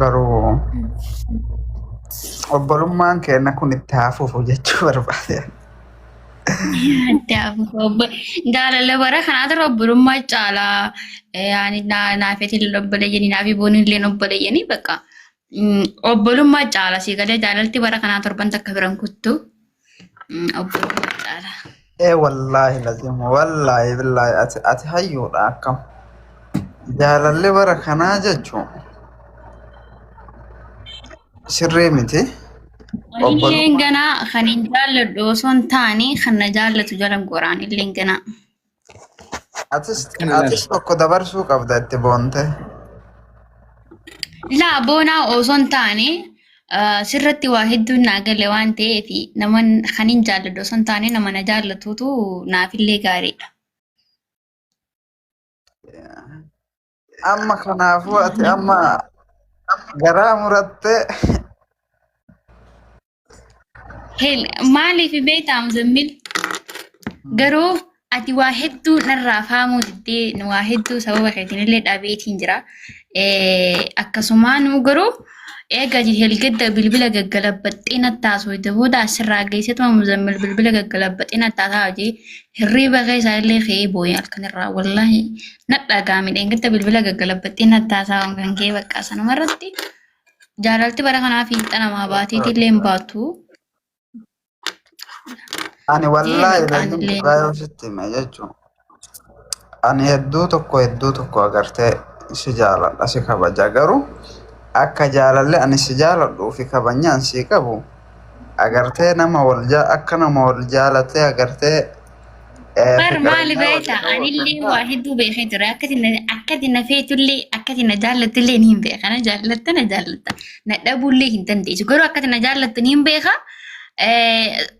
Garuu obbolummaan keenya kun itti haa fufu jechuu barbaade. Jaalala bara kanaa dura obbolummaa caalaa yaani naafetiin obboleeyyanii naafi booniilleen obboleeyyanii bakka obbolummaa caala sii galee jaalalti bara kanaa torban takka biran kuttu obbolummaa caala. Ee wallaahi lazim wallaahi billaahi ati hayyuudha akkam. Jaalalli bara kanaa jechuun sirrii miti. Illeen Obbolummaa ganaa kan hin jaalladhu osoo hin taane kan na jaallatu jala goraan illeen ganaa. atis Akkana laala. atis tokko dabarsuu qabda itti boonte. Laa boonaa osoo hin taane sirratti waa hedduun naa gale waan ta'eef nama kan hin jaalladhu osoo hin taane nama na jaallatutu naafillee gaariidha. Amma kanaafuu ati amma garaa murattee Hel maaliif beektaa Muzammil? Garuu ati waa hedduu narraa faamuu diddee waa hedduu sababa keetiin illee dhabeetiin jira. Akkasumaan garuu eega ati helgedda bilbila gaggalabbaxxee natti haasofte booda asirraa geessetuma Muzammil bilbila gaggalabbaxxee natti haasaa hojii hirriiba keessaa illee ka'ee boo'ee halkan irraa wallaahi na dhaga'ame dheengadda bilbila gaggalabbaxxee natti haasaa kan ka'e bakka sanuma irratti jaalalti bara kanaa fiixa namaa baateeti illee hin baatu. Ani Jee wallaahi bakka lazim anillee dhugaa yoo sitti hime jechuun ani hedduu tokko agartee si jaaladha si kabaja garuu akka jaalalle ani si jaaladhuu fi kabajaan si qabu agartee nama wal akka nama wal jaalatee agartee Bar maali fiqireenyaa wal beektaa qabu osoo anillee hin waa taane hedduu beekee ture akkati na feetullee akkati na jaallattullee ni hin beeka na jaallatta na jaallatta na dhabuullee hin dandeessu garuu akkati na jaallattu ni hin beeka.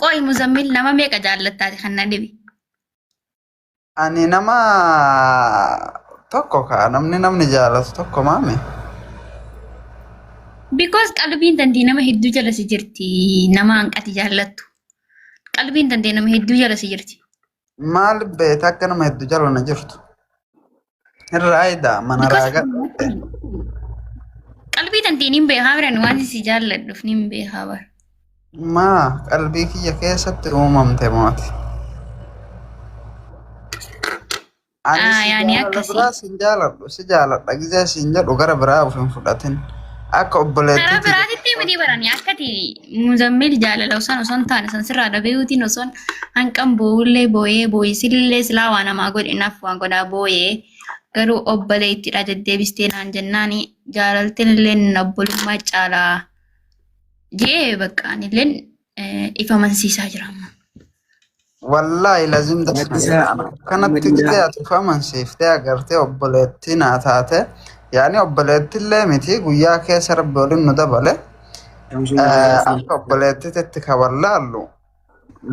Qo'i Muzammil nama meeqa jaallattaati kan na dhibe. Ani nama tokko kaa namni namni jaalatu tokko maame. Because qalbiin tantee nama hedduu jala si jirti nama hanqati jaallattu. Qalbiin tantee nama hedduu jala si jirti. Maal beekta akka nama hedduu jala na jirtu? Irraa edaa mana Because raagaa. qalbii tantee niin beekaa biran waan si jaalladhuuf niin beekaa bara. Maa qalbii kiyya keessatti uumamte mooti. Ani Ah, si yaani jaalala akkasii. biraa sin jaaladhu si jaaladha gizee siin jedhu gara biraa of hin fudhatin. Akka Karaa obboleettiitti biraatitti miti barani akkati Muzammil jaalala osoo osoo hin taane san sirraa dhabeetiin osoo hanqan boo'ullee boo'ee boo'isillee silaa waa namaa godhe naaf waan godhaa boo'ee garuu obboleettidha deddeebistee naan jennaani jaalaltiin illee obbolummaa caalaa jee bakka anilleen ifa amansiisaa jira amma. Wallaahi lazim dasna Gaaddisa jedha. Akkanatti gizee ati of amansiiftee agartee obboleettii naa taate yaani obboleettillee miti guyyaa keessa rabbi waliin nu dabale akka obboleettititti kan wallaallu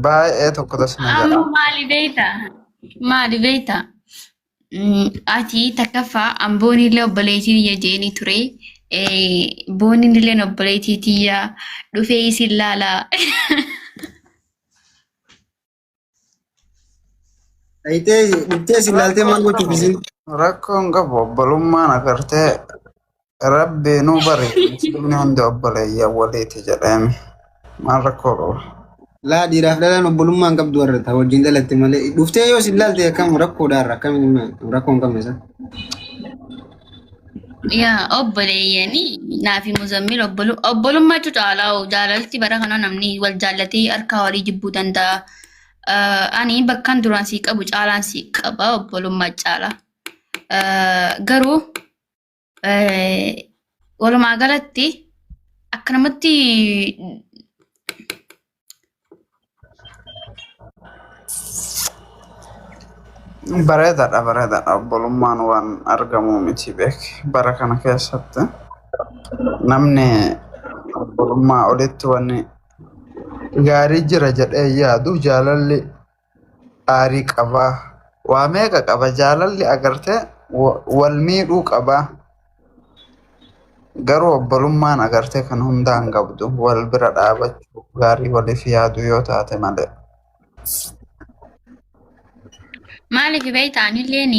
baay'ee tokko dasna jedha. Amma maali beektaa? Maali beektaa? Ati takkaffaa an booniillee obboleettii tiyya jeeni ture. Booniin illee obboleettii tiyya dhufee isin laalaa. Dhayitee dhuftee isin laaltee maal Rakkoon gochuuf qabu isin? rakkoon qabu obbolummaan agartee rabbi nu bari muslimni hundi obboleeyyan waliiti jedheemi maal rakkoo qaba. Laa dhiiraaf dhalaan obbolummaa hin qabdu warra ta'a wajjin dhalatte malee dhuftee yoo isin laalte akkam rakkoodha har'a akkamiin rakkoo hin qabne isa. Yaa obboleeyyani naafi Muzammil obbolummaa caalaa jaalalti bara kana namni wal jaallatee harkaa walii jibbuu danda'a. Ani bakkan duraan sii qabu caalaan sii qaba obbolummaa caalaa. Garuu walumaa galatti akka namatti Bareedaadha bareedaadha obbolummaan waan argamu miti beek bara kana keessatti namni obbolummaa olitti wanni gaarii jira jedhee yaadu jaalalli aarii qabaa waa meeqa qaba jaalalli agartee wal miidhuu qabaa garuu obbolummaan agartee kan hundaa hin qabdu wal bira dhaabachuu gaarii waliif yaaduu yoo taate malee. Maaliif beektaa anilleen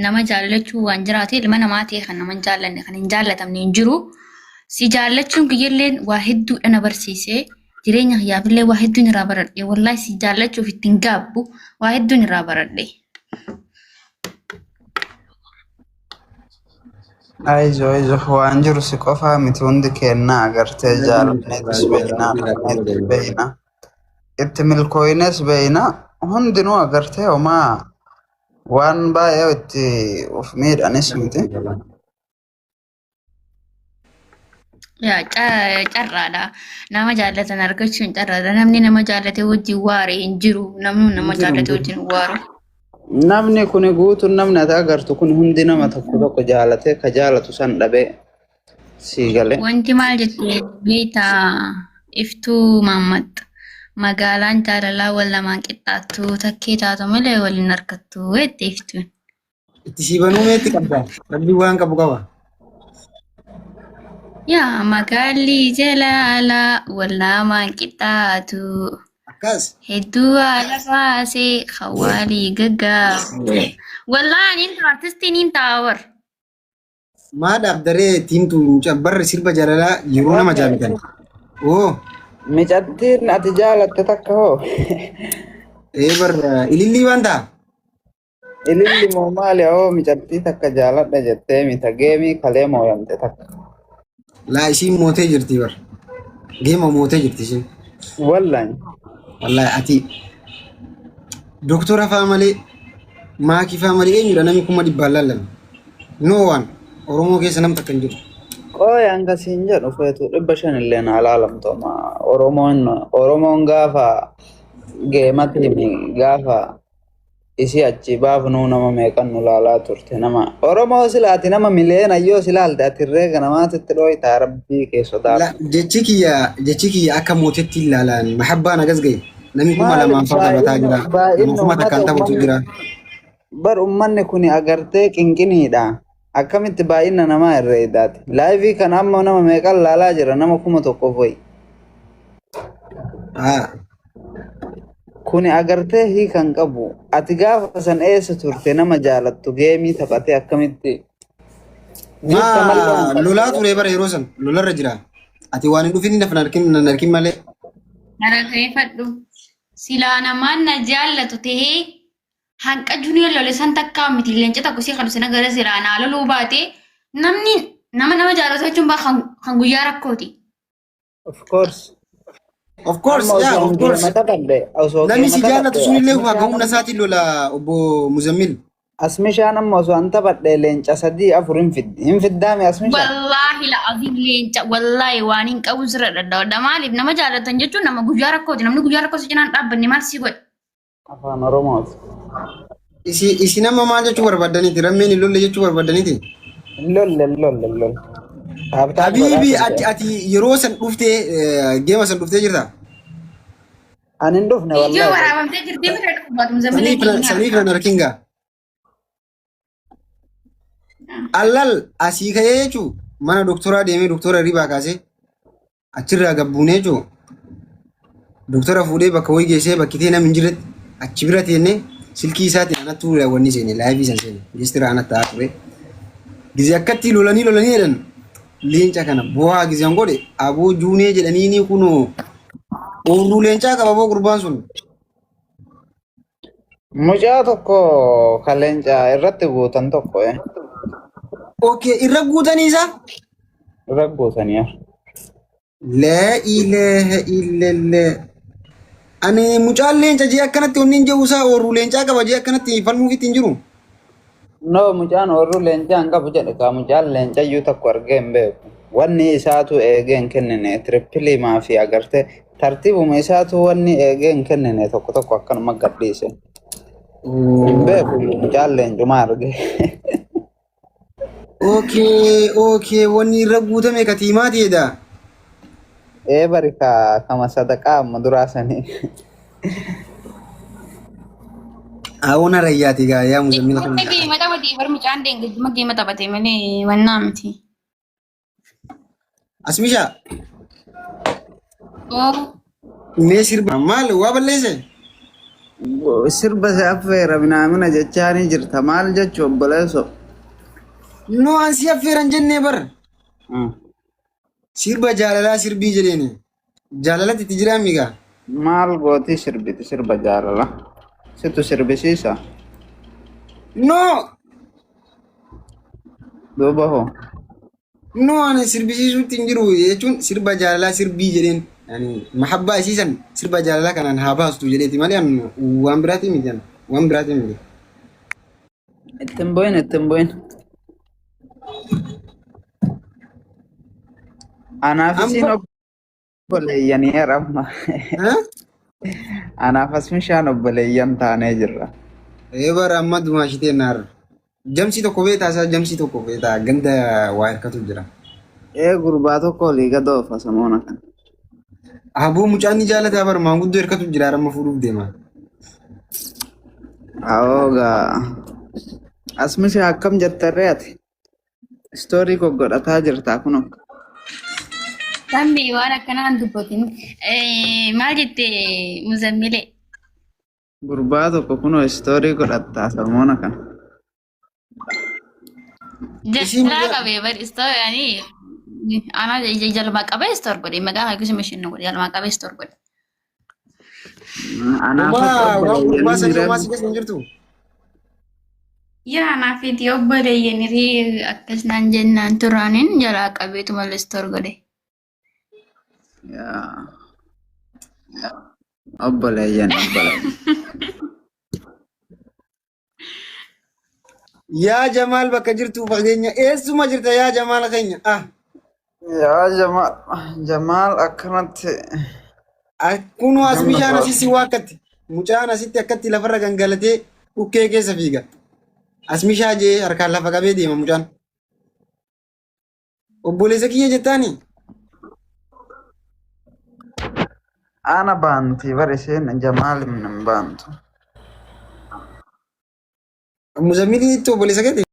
nama jaallachuu waan jiraate ilma namaa ta'e kan nama hin jaallanne kan hin jaallatamne hin jiru. Si jaallachuun kiyyalleen waa hedduudha na barsiise. Jireenya kiyyaafillee waa hedduun irraa baradhe. Wallaahi si jaallachuuf ittiin gaabbu waa hedduun irraa baradhe. Ayzo ayzo waan jiru si qofaa miti hundi kennaa agartee jaalanneetis beeknaa dhabneetis beeknaa itti milkooyines beeknaa hundinuu agartee homaa waan baay'ee itti of miidhanis miti. Yaa carraadha. Nama jaallatan argachuun carraadha. Namni nama jaallate wajjin waare hin jiru. Namni nama Hin jiru, hin jaallate jiru. wajjin waaru. Namni kun guutuun namni ati agartu kun hundi nama tokko tokko jaalatee ka jaalatu san dhabee sii galee. Wanti maal jette beektaa iftuu maammatta. Magaalaan jaalalaa wal lamaan qixxaattu takkee taatu malee wal hin harkattu jette iftuun. Itti sii banuu meetti qabda. Rabbiin waan qabu qaba. Yaa magaalli jalaalaa wal lamaan qixxaatu. Akkas. Hedduu haala baasee hawaalii gaggaabu. Wallaahi ani artistiin niin ta'a war. Maa dhaabdaree tiimtu barri sirba jaalalaa yeroo nama jaalatan. Oo. Micattiin ati jaalatte takka hoo? Ee bar ilillii waan ta'a. Ililli moo maali hoo micattii takka jaaladha jettee mita geemii kalee mooyamte takka. Laa isiin mootee jirti bar. Geema mootee jirti isiin. Wallahi. Wallaahi ati doktora faa malee maakii faa malee eenyudha namni 100,000 laalame. No one Oromoo keessa nam takka hin jiru. Qooyi hanga siin jedhu feetu 500 illee naa laalamtu amma Oromoon gaafa geematiin gaafa isii achi baafnuu nama meeqan nu laalaa turte nama Oromoo silaati nama miliyoona yoo silaalte ati herreega namaatitti dhooytaa rabbii kee La, sodaadhu. jechi kiyya akka mootetti ilaalan mahabbaan agas gahe namni kuma Maali lamaan faa taphataa baay'inni jira nama baay'inni kuma ummata takkaan taphatu ummanni jira. bar ummanni kun agartee qinqiniidha. Akkamitti baay'ina namaa herreeydaati. Laayivii kana amma nama meeqan laalaa jira nama 1000 wayi. Ah, Kuni agartee hiika hin qabu. Ati gaafa san eessa turte nama jaalattu geemii taphatee akkamitti jirta malee maa hin qabdu. lolaa ture bara yeroo san lolarra jira. Ati waan hin dhufin lafa nan harkin malee. Dhaggeeffadhu. Silaa namaan na jaallatu tahee hanqa junior lole san takkaa miti leenca tokko si kan sana gara silaa naa loluu baate namni nama nama jaallatu jechuun baa kan guyyaa rakkooti. Of course. Of course, Amma yeah, osoo of course. geema taphadhe osoo Namni geema si jaallatu taphadhe sunillee haga asmishaan humna amma isaatiin lola obbo Muzammil. asmishaan amma osoo an taphadhe leenca sadii afur hin fiddi hin fiddaame asmishaan. Wallaahi la'aziim leenca wallaahi waan hin qabu sirra dhadhawadha. Maaliif nama jaallatan jechuun nama guyyaa rakkooti. Namni guyyaa rakkoo si cinaan dhaabbanne maal si godhe? Afaan Oromooti. Isi isin amma maal jechuu barbaaddaniiti? Rammeen hin lolle jechuu barbaaddaniiti? Hin lolle hin lolle hin lolle. Taaptaap godhaa Habiibi turte. ati yeroo san dhuftee geema san dhuftee jirta? Ani hin dhufne Viidiyoo wallaahi. waraabamtee jirti miti dhufu baatu Muzammilee Sanii filan keenya. sanii filan harkingaa. Allal asii ka'ee jechuun mana doktoraa deemee doktora ribaa kaasee achirraa gabbuunee jechuun doktora fuudhee bakka wayii geessee bakki tee namni hin jirretti achi bira teennee silkii isaatiin anatti wanni seene laayivii san seene geestira anatti ta'aa ture. Gizee akkatti lolanii lolanii jedhan leenca kana bu'aa gizeen godhe aboo juunee jedhanii kunoo oorruu leencaa qaba boo gurbaan sun. Mucaa tokko kan leenca irratti guutan tokko Okay, irra guutanii isaa? Irra guutanii. Laa ilaaha illallah. Ani mucaan leenca jee akkanatti wanni hin jiru isaa oorruu leencaa qaba jee akkanatti falmuufitti hin jiru. No mucaan oorruu leencaa hin qabu jedhe kaa mucaan leenca iyyuu tokko argee hin beeku. Wanni isaatu eegee hin kennine tirippilii maafi agartee tartiibuma isaatu wanni eegee hin kennine tokko tokko akkanuma gadhiise. Hin beeku mucaan leencumaa argee. Okay, wanni irra guutame ka tiimaa ta'edha. Ee bari ka kama sadaqaa amma duraa sanii. Awona rayyaati gaa yaa muzammila kun. Wanti geema taphate bar mucaan deengajjuma geema taphate malee wannaa miti. Asmisha Oo. mee sirba maal waa balleesse? Sirba si affeera minaamina jechaanii jirta maal jechuu obboleesso? No an si affeeran jennee bar. Sirba jaalalaa sirbii jedheeni. Jaalalatti itti jiraa migaa. Maal gootii sirbiti sirba jaalala? Situ sirbisiisa? No! Duuba hoo? No ani sirbisiisuutti hin jiru jechuun sirba jaalalaa sirbii jedheen. Yani mahabbaa isiisan sirba jaalalaa kanaan haa baastu jedheeti malee an waan biraatii miti an waan biraatii miti. Ittiin bu'in ittiin bu'in. Anaaf isiin Amma obboleeyyanii amma. ha? Anaaf as mishaan obboleeyyan taanee jirra. Ee bara amma dumaashitee naar. Jamsii tokko beektaa isaa jamsii tokko beektaa ganda waa hirkatu jira. Ee gurbaa tokko olii gad oofa samoona kana. Aboo mucaan ni jaalataa bara maanguddoo hirkatu jira amma fuudhuuf deema. Awoogaa. As mishaa akkam jettarree ati? Istoorii goggodhataa jirtaa kunoo. Sammi waan akkanaan dubbatin. Maal jette Muzammile? Gurbaa tokko kunoo istoorii godhattaa samoona kana. Isiin Jalaa qabee bari istoor ani ana jaluma qabee istoor godhe maqaa kan akkasuma isheen godhe jaluma qabee istoor godhe. Anaaf homaa waan gurbaa obboleeyyan sanii homaa jiran. si keessa hin jirtu. Yaa anaaf itti obboleeyyan hiree akkas naan jennaan turaanin jalaa qabeetu malee istoor godhe. Yaa, Obboleeyyan obboleeyyan. Yaa Jamaal bakka jirtu fageenya eessuma jirta yaa Jamaal keenya ah Yaa Jamaal Jamaal akkanatti Akkunoo as gamna bishaan baas. asii si waakkatti mucaan asitti akkatti lafarra gangalatee dhukkee keessa fiiga as mishaa jee harkaan lafa qabee deema mucaan obboleessa kiyya jettaani Ana baanti bar isheen Jamaal hin baantu. Muzammiliitti obboleessa keeti.